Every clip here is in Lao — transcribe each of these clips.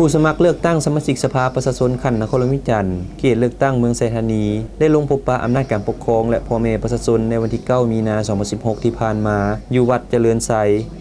ຜູ້ສະໝັກເລືອກຕັ້ງສະມາຊິກສະພາປະຊາຊົນຂັ້ນນະຄອນຫຼວງວຽງຈັນ ເຂດເລືອກຕັ້ງເມືອງໄຊທານີ ໄດ້ລົງພົບປະອຳນາດການປົກຄອງ ແລະ ພໍ່ແມ່ປະຊາຊົນໃນວັນທີເກົ້າ ມີນາ ສອງພັນສິບຫົກ ທີ່ຜ່ານມາ ຢູ່ວັດຈະເລີນໄຊ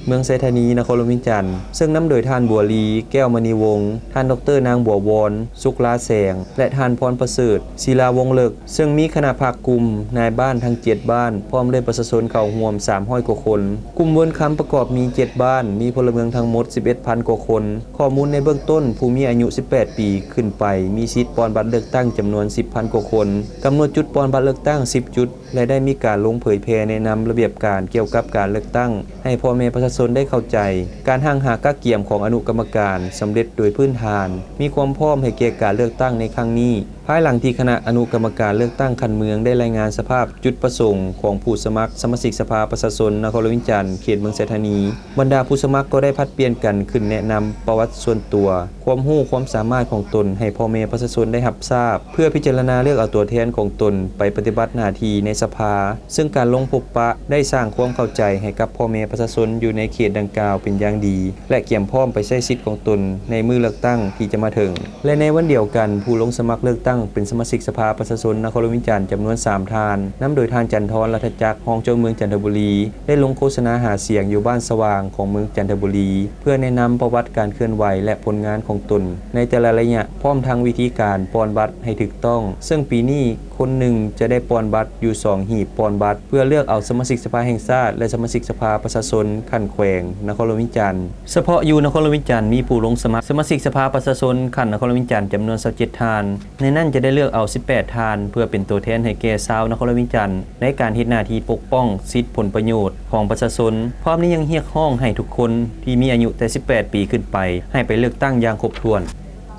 ເມືອງໄຊທານີ ນະຄອນຫຼວງວຽງຈັນ ເຊິ່ງນຳໂດຍທ່ານ ບົວລີ ແກ້ວມະນີວົງ, ທ່ານ ດອກເຕີ ນາງ ບົວວອນ ສຸກລາແສງ ແລະ ທ່ານ ພອນປະເສີດ ສີລາວົງເລິກ ເຊິ່ງມີຄະນະພາກກຸ່ມ, ນາຍບ້ານທັງເຈັດບ້ານ ພ້ອມດ້ວຍປະຊາຊົນເຂົ້າຮ່ວມສາມຮ້ອຍກວ່າຄົນ. ກຸ່ມເວີນຄຳປະກອບມີເຈັດບ້ານ, ມີພົນລະເມືອງທັງໝົດສິບເອັດພັນກວ່າຄົນ. ຂໍ້ມູນໃນເບື້ອງຕົ້ນ, ຜູ້ມີອາຍຸສິບແປດປີຂຶ້ນໄປ ມີສິດປ່ອນບັດເລືອກຕັ້ງຈຳນວນສິບພັນກວ່າຄົນ, ກຳນົດຈຸດປ່ອນບັດເລືອກຕັ້ງສິບຈຸດ ແລະ ໄດ້ມີການລົງເຜີຍແຜ່ແນະນຳລະບຽບການກ່ຽວກັບການເລືອກຕັ້ງ ໃຫ້ພໍ່ແມ່ປະຊາຊົນໄດ້ເຂົ້າໃຈ. ການຮ່າງຫາກະກຽມຂອງອະນຸກຳມະການສຳເລັດໂດຍພື້ນຖານ, ມີຄວາມພ້ອມໃຫ້ແກ່ການເລືອກຕັ້ງໃນຄັ້ງນີ້. ພາຍຫຼັງທີ່ຄະນະອະນຸກຳມະການເລືອກຕັ້ງຂັ້ນເມືອງໄດ້ລາຍງານສະພາບຈຸດປະສົງຂອງຜູ້ສະໝັກສະມາຊິກສະພາປະຊາຊົນນະຄອນຫຼວງວຽງຈັນ ເຂດເມືອງໄຊທານີ, ບັນດາຜູ້ສະໝັກກໍໄດ້ຜັດປ່ຽນກັນຂຶ້ນແນະນຳປະຫວັດສ່ວນຕົວ, ຄວາມຮູ້ຄວາມສາມາດຂອງຕົນໃຫ້ພໍ່ແມ່ປະຊາຊົນໄດ້ຮັບຊາບ, ເພື່ອພິຈາລະນາເລືອກເອົາຕົວແທນຂອງຕົນໄປປະຕິບັດໜ້າທີ່ໃນສະພາ. ເຊິ່ງການລົງພົບປະໄດ້ສ້າງຄວາມເຂົ້າໃຈໃຫ້ກັບພໍ່ແມ່ປະຊາຊົນຢູ່ໃນເຂດດັ່ງກ່າວເປັນຢ່າງດີ ແລະ ກຽມພ້ອມໄປໃຊ້ສິດຂອງຕົນໃນມື້ເລືອກຕັ້ງທີ່ຈະມາເຖິງ. ແລະ ໃນວັນດຽວກັນ, ຜູ້ລົງສະໝັກເລືອກຕັ້ງເປັນສະມາຊິກສະພາປະຊາຊົນນະຄອນຫຼວງວຽງຈັນຈຳນວນສາມທ່ານ, ນຳໂດຍທ່ານ ຈັນທອນ ລັດຖະຈັກ ຮອງເຈົ້າເມືອງຈັນທະບູລີ ໄດ້ລົງໂຄສະນາຫາສຽງຢູ່ບ້ານສະຫວ່າງຂອງເມືອງຈັນທະບູລີ ເພື່ອແນະນຳປະຫວັດການເຄື່ອນໄຫວ ແລະ ຜົນງານຂອງຕົນໃນແຕ່ລະໄລຍະ, ພ້ອມທັງວິທີການປ່ອນບັດໃຫ້ຖືກຕ້ອງ, ເຊິ່ງປີນີ້ ຄົນໜຶ່ງຈະໄດ້ປ່ອນບັດຢູ່ສອງຫີບປ່ອນບັດ ເພື່ອເລືອກເອົາສະມາຊິກສະພາແຫ່ງຊາດ ແລະ ສະມາຊິກສະພາປະຊາຊົນຂັ້ນແຂວງນະຄອນຫຼວງວຽງຈັນ. ສະເພາະຢູ່ນະຄອນຫຼວງວຽງຈັນ ມີຜູ້ລົງສະໝັກສະມາຊິກສະພາປະຊາຊົນຂັ້ນນະຄອນຫຼວງວຽງຈັນຈຳນວນຊາວເຈັດທ່ານ, ໃນນັ້ນຈະໄດ້ເລືອກເອົາສິບແປດທ່ານ ເພື່ອເປັນຕົວແທນໃຫ້ແກ່ຊາວນະຄອນຫຼວງວຽງຈັນ ໃນການເຮັດໜ້າທີ່ປົກປ້ອງສິດຜົນປະໂຫຍດຂອງປະຊາຊົນ. ພ້ອມນີ້ຍັງຮຽກຮ້ອງໃຫ້ທຸກຄົນທີ່ມີອາຍຸແຕ່ສິບແປດປີຂຶ້ນໄປ ໃຫ້ໄປເລືອກຕັ້ງຢ່າງຄົບຖ້ວນ.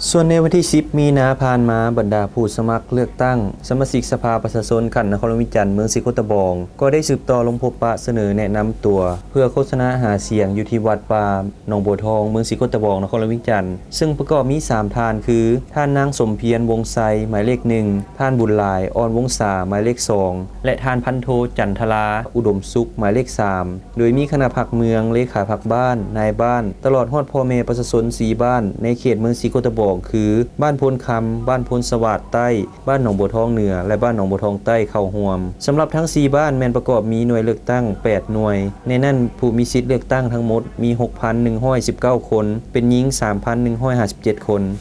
ສ່ວນໃນວັນທີສິບ ມີນາຜ່ານມາ, ບັນດາຜູ້ສະໝັກເລືອກຕັ້ງສະມາຊິກສະພາປະຊາຊົນຂັ້ນນະຄອນຫຼວງວຽງຈັນ ເມືອງສີໂຄດຕະບອງ ກໍໄດ້ສືບຕໍ່ລົງພົບປະສະເໜີແນະນຳຕົວ ເພື່ອໂຄສະນາຫາສຽງຢູ່ທີ່ວັດປ່າໜອງບົວທອງ ເມືອງສີໂຄດຕະບອງ ນະຄອນຫຼວງວຽງຈັນ ເຊິ່ງປະກອບມີສາມທ່ານ ຄື ທ່ານນາງ ສົມພຽນ ວົງໄຊ ໝາຍເລກໜຶ່ງ, ທ່ານ ບຸນຫຼາຍ ອ່ອນວົງສາ ໝາຍເລກສອງ ແລະ ທ່ານ ພັນໂທ ຈັນທະລາ ອຸດົມສຸກ ໝາຍເລກສາມ ໂດຍມີຄະນະພັກເມືອງ, ເລຂາພັກບ້ານ, ນາຍບ້ານ ຕະຫຼອດຮອດພໍ່ແມ່ປະຊາຊົນສີ່ບ້ານໃນເຂດເມືອງສີໂຄດຕະບອງ ຄື ບ້ານໂພນຄຳ, ບ້ານໂພນສະຫວາດໃຕ້, ບ້ານໜອງບົວທອງເໜືອ ແລະ ບ້ານໜອງບົວທອງໃຕ້ເຂົ້າຮ່ວມ. ສຳລັບທັງສີ່ບ້ານແມ່ນປະກອບມີໜ່ວຍເລືອກຕັ້ງແປດໜ່ວຍ, ໃນນັ້ນຜູ້ມີສິດເລືອກຕັ້ງທັງໝົດມີຫົກພັນໜຶ່ງຮ້ອຍສິບເກົ້າຄົນ, ເປັນຍິງສາມພັນໜຶ່ງຮ້ອຍຫ້າສິບເຈັດຄົນ.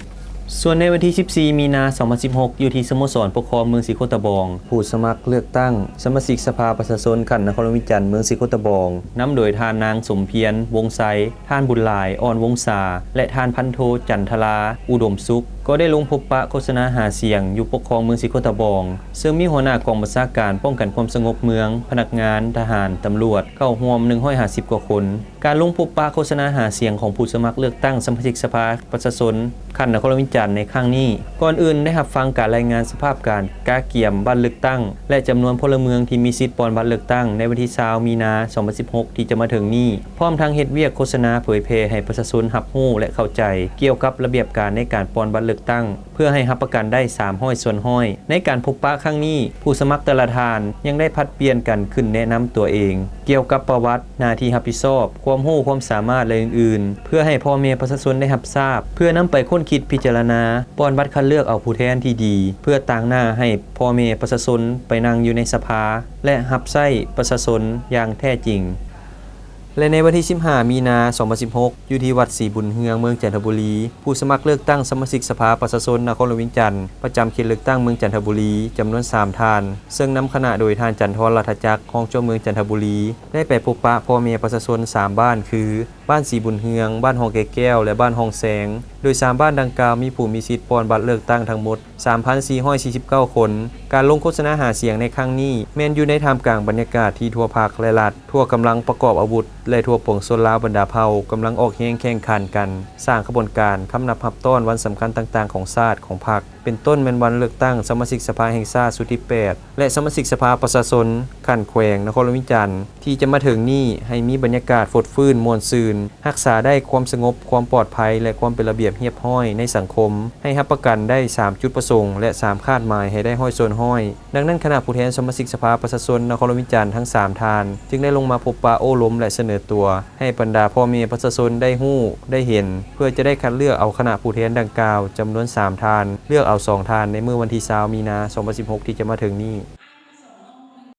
ສ່ວນໃນວັນທີສິບສີ່ ມີນາ ສອງພັນສິບຫົກ ຢູ່ທີ່ສະໂມສອນປົກຄອງເມືອງສີໂຄດຕະບອງ, ຜູ້ສະໝັກເລືອກຕັ້ງສະມາຊິກສະພາປະຊາຊົນຂັ້ນນະຄອນຫຼວງວຽງຈັນ ເມືອງສີໂຄດຕະບອງ ນຳໂດຍທ່ານນາງ ສົມພຽນ ວົງໄຊ, ທ່ານ ບຸນຫຼາຍ ອ່ອນວົງສາ ແລະ ທ່ານ ພັນໂທ ຈັນທະລາ ອຸດົມສຸກ ກໍໄດ້ລົງພົບປະໂຄສະນາຫາສຽງຢູ່ປົກຄອງເມືອງສີໂຄດຕະບອງ ເຊິ່ງມີຫົວໜ້າກອງບັນຊາການປ້ອງກັນຄວາມສະຫງົບເມືອງ, ພະນັກງານ, ທະຫານ, ຕຳຫຼວດ ເຂົ້າຮ່ວມໜຶ່ງຮ້ອຍຫ້າສິບກວ່າຄົນ. ການລົງພົບປະໂຄສະນາຫາສຽງຂອງຜູ້ສະໝັກເລືອກຕັ້ງສະມາຊິກສະພາປະຊາຊົນຂັ້ນນະຄອນຫຼວງວຽງຈັນໃນຄັ້ງນີ້, ກ່ອນອື່ນໄດ້ຮັບຟັງການລາຍງານສະພາບການກະກຽມບັດເລືອກຕັ້ງ ແລະ ຈຳນວນພົນລະເມືອງທີ່ມີສິດປ່ອນບັດເລືອກຕັ້ງໃນວັນທີຊາວ ມີນາ ສອງພັນສິບຫົກ ທີ່ຈະມາເຖິງນີ້, ພ້ອມທັງເຮັດວຽກໂຄສະນາເຜີຍແຜ່ໃຫ້ປະຊາຊົນຮັບຮູ້ ແລະ ເຂົ້າໃຈກ່ຽວກັບລະບຽບການໃນການປ່ອນບັດເລືອກຕັ້ງ ເພື່ອໃຫ້ຮັບປະກັນໄດ້ສາມຮ້ອຍສ່ວນຮ້ອຍ. ໃນການພົບປະຄັ້ງນີ້, ຜູ້ສະໝັກແຕ່ລະທ່ານຍັງໄດ້ຜັດປ່ຽນກັນຂຶ້ນແນະນຳຕົວເອງ ກ່ຽວກັບປະຫວັດ, ໜ້າທີ່ຮັບຜິດຊອບ, ຄວາມຮູ້ຄວາມສາມາດ ແລະ ອື່ນໆ ເພື່ອໃຫ້ພໍ່ແມ່ປະຊາຊົນໄດ້ຮັບຊາບ, ເພື່ອນຳໄປຄົ້ນຄິດພິຈາລະນາ, ປ່ອນບັດຄັດເລືອກເອົາຜູ້ແທນທີ່ດີ ເພື່ອຕາງໜ້າໃຫ້ພໍ່ແມ່ປະຊາຊົນໄປນັ່ງຢູ່ໃນສະພາ ແລະ ຮັບໃຊ້ປະຊາຊົນຢ່າງແທ້ຈິງ. ແລະ ໃນວັນທີສິບຫ້າ ມີນາ ສອງພັນສິບຫົກ ຢູ່ທີ່ວັດສີບຸນເຮືອງ ເມືອງຈັນທະບູລີ, ຜູ້ສະໝັກເລືອກຕັ້ງສະມາຊິກສະພາປະຊາຊົນນະຄອນຫຼວງວຽງຈັນ ປະຈຳເຂດເລືອກຕັ້ງເມືອງຈັນທະບູລີ ຈຳນວນສາມທ່ານ, ເຊິ່ງນຳຄະນະໂດຍທ່ານ ຈັນທອນ ລັດຖະຈັກ ຮອງເຈົ້າເມືອງຈັນທະບູລີ ໄດ້ໄປພົບປະພໍ່ແມ່ປະຊາຊົນສາມບ້ານ ຄື ບ້ານສີບຸນເຮືອງ, ບ້ານຮ່ອງແກແກ້ວ ແລະ ບ້ານຮ່ອງແຊງ, ໂດຍສາມບ້ານດັ່ງກ່າວມີຜູ້ມີສິດປ່ອນບັດເລືອກຕັ້ງທັງໝົດ ສາມພັນສີ່ຮ້ອຍສີ່ສິບເກົ້າຄົນ. ການລົງໂຄສະນາຫາສຽງໃນຄັ້ງນີ້ ແມ່ນຢູ່ໃນທ່າມກາງບັນຍາກາດທີ່ທົ່ວພັກ ແລະ ລັດ, ທົ່ວກຳລັງປະກອບອາວຸດ ແລະ ທົ່ວປວງຊົນລາວບັນດາເຜົ່າ ກຳລັງອອກແຮງແຂ່ງຂັນກັນ ສ້າງຂະບວນການຄຳນັບຮັບຕ້ອນວັນສຳຄັນຕ່າງໆຂອງຊາດ, ຂອງພັກ, ເປັນຕົ້ນແມ່ນວັນເລືອກຕັ້ງສະມາຊິກສະພາແຫ່ງຊາດຊຸດທີແປດ ແລະ ສະມາຊິກສະພາປະຊາຊົນຂັ້ນແຂວງນະຄອນຫຼວງວຽງຈັນ ທີ່ຈະມາເຖິງນີ້ ໃຫ້ມີບັນຍາກາດຟົດຟື້ນມ່ວນຊື່ນ, ຮັກສາໄດ້ຄວາມສະຫງົບ, ຄວາມປອດໄພ ແລະ ຄວາມເປັນລະບຽບຮຽບຮ້ອຍໃນສັງຄົມ, ໃຫ້ຮັບປະກັນໄດ້ສາມຈຸດປະສົງ ແລະ ສາມຄາດໝາຍໃຫ້ໄດ້ຮ້ອຍສ່ວນຮ້ອຍ. ດັ່ງນັ້ນ, ຄະນະຜູ້ແທນສະມາຊິກສະພາປະຊາຊົນນະຄອນຫຼວງວຽງຈັນທັງສາມທ່ານ ຈຶ່ງໄດ້ລົງມາພົບປະໂອ້ລົມ ແລະ ສະເໜີ ຕົວ ໃຫ້ບັນດາພໍ່ແມ່ປະຊາຊົນໄດ້ຮູ້ໄດ້ເຫັນ ເພື່ອຈະໄດ້ຄັດເລືອກເອົາຄະນະຜູ້ແທນດັ່ງກ່າວຈຳນວນສາມທ່ານ, ເລືອກເອົາສອງທ່ານໃນມື້ວັນທີຊາວ ມີນາ ສອງພັນສິບຫົກ ທີ່ຈະມາເຖິງນີ້.